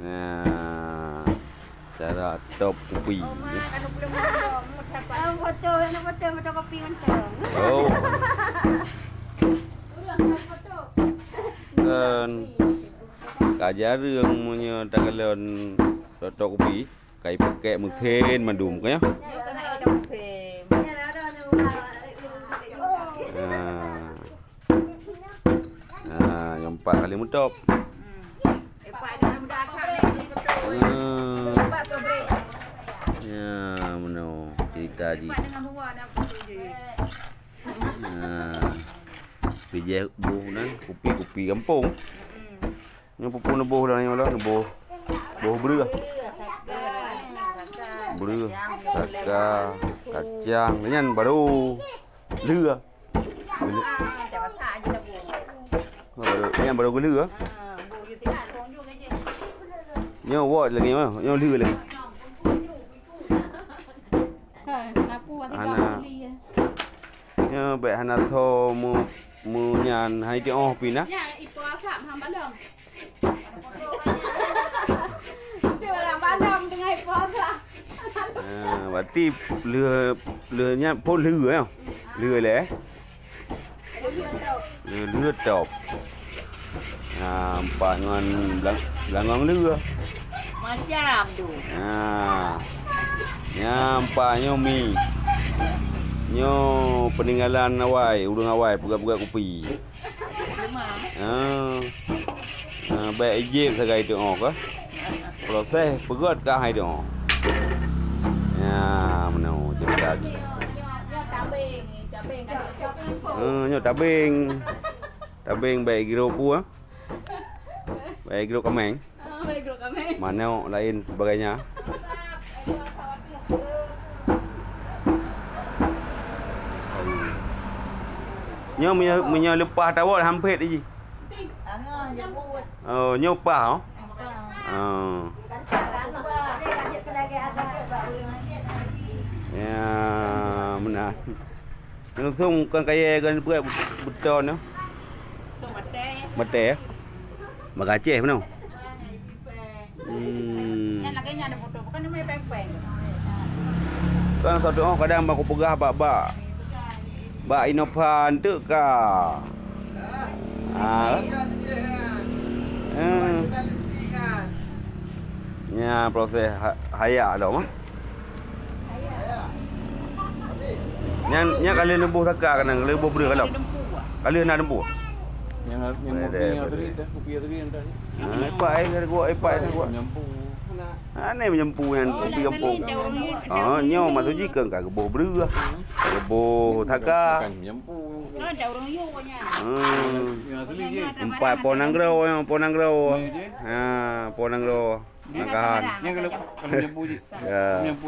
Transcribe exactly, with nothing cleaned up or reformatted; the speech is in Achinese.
Nah, cara top kupi. Ah, foto, nak foto, foto kopi mantong. Oh. Kan ka jareueng meunyoe takalon top kupi. Kai pakèk meusén mandum, kan, ya? Nah. Nah, nyoe empat kali meutop. Nah. Ya, meunoe cerita jih. Nah. Bijéh boh nan, kupi-kupi gampông. Nyoe peue-peue neuboh lam nyoe lah, neuboh. Boh breueh. Breueh, saka, kacang, nyan barô lheueh. Barô, nyan barô geulheueh. Nyoe wot lagèe nyoe, nyoe lheueh lagèe. Hana. Nyoe bèk hana tho meu-, meunyan hai teu'oh pih na. Nyan ipo asap han balom. Dia orang balom dengan ipo asap. Ha, berarti lheueh, lheueh nyan phôn lheueh, ya? Lheueh lé. Lheueh, lheueh top. Ha, empat ngon belang-, beulangong lheueh. Macam tu. Ha. Nyan empat nyoe mi. Nyoe peuninggalan awai, ureueng awai peugöt-peugöt kupi. Ha. Ha, bèk ijép sagai teu'oh kah. Proses peugöt kah hai teu'oh. Nyan meunoe cerita jih. Ha, nyoe tabeng. Tabeng bèk giro peue? Bèk giro kaméng. Ah, bèk giro kaméng. Manok laén sebagainya. Nyoe meunyoe, meunyoe leupah tawot han phét jih. Oh, nyoe pah, oh. Oh. Ya, meunan. Langsung kon kayèe kon peuet beutôi nyoe. Batèe, eh? Bak Aceh meunoe. Hmm. Nyan lagèe nyan ada foto, bukan nama peng-peng. Kan satu oh kadang bak kupeugah bak, bak, bak Innova enteuk ka. Ah. Eh. Nya proses ha-, hayak dah mah. Nyan, nyan ka lheueh neuboh saka keunan, ka lheueh boh breueh ka lom. Ka lheueh na neuboh. Nyang, nyang kopi nyang tadi, teh, kopi tadi yang tadi. Ha, ipak ai, ada gua, ipak ai, ada gua. Menyampu. Aneh menyampu nyan kopi gampông. Oh, nyoe maksud jih keu ka geuboh breueh. Geuboh saka. Bukan menyampu. Hmm. Yang asli je. Empat po nanggroe, po nanggroe. Ha, po nanggroe. Nangkahan. Yang kalau, kalau menyampu je. Ya. Menyampu.